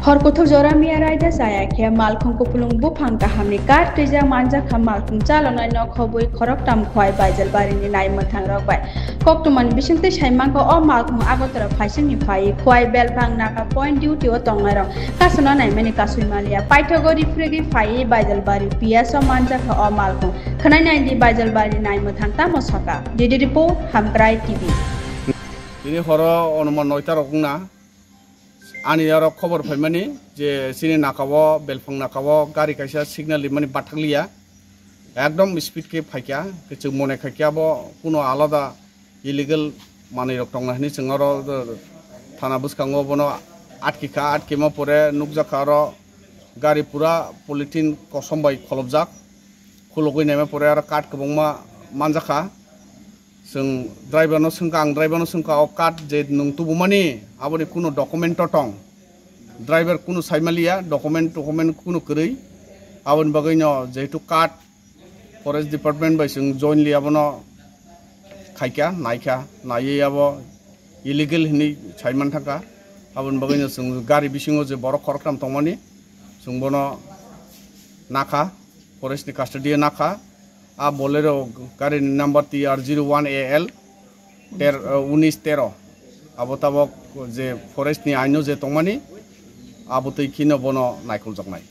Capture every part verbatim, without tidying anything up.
Hor kuthuk jora miya raida chaya khe malkhung kupulung buphang kahamni kar twijak manjakha malkhung chalonai nok hobwi khoroktham Khwai Baijalbarini naimwthang rok bai. Koktwmani bisingtwi saimangkha o malkhung Agartala phaisingni phaiwi Khwai Belphang Naka point duty o tongnairok kasano naimani kasui maliya. Paithago riphregwi phaiwi Baijalbari P S o manjakha o malkhung. Khwnai naidi Baijalbarini naimwthang tamo sakha. D D report, Hamkrai T V. Tini horo onuman noita rok wngna. Ani aro khobor phaimani je chini nakao, Belphang nakao gari kaisa signal rimani bathakliya. Ekdom speed khe phaikha, kwchwng mone khaikhe abo kuno alada illegal manwi rok tongna hwnwi chwng oro thana bwskango bono atkikha, atkima pore nukjakha aro gari pura polythene kosom bai kholopjak. Khulugwi naima pore aro card kwbangma manjakha. Chwng driver no swngkha, ang driver no swngkha, o card je nwng tubumani aboni kuno document to tong? Driver kuno saimaliya, document, document kuno kwrwi. Aboni bagwi no jehetu card forest department bai chwng jointly abono khaikha, naikha, naiwi abo illegal hinwi saiman thangkha. Aboni bagwi no chwng gari bisingo je borok khoroktham tongmani, chwng bono nakha, forest ni custody o nakha. A Bolero gari ni number T R zero one A L ter-, uh, unis tero. Abo tabok je forest ni aino je tongmani, abo twi khino bono naikoljaknai.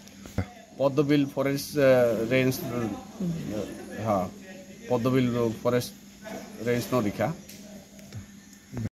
Poddobil forest, uh, range, uh, ha, Poddobil forest range no rikha.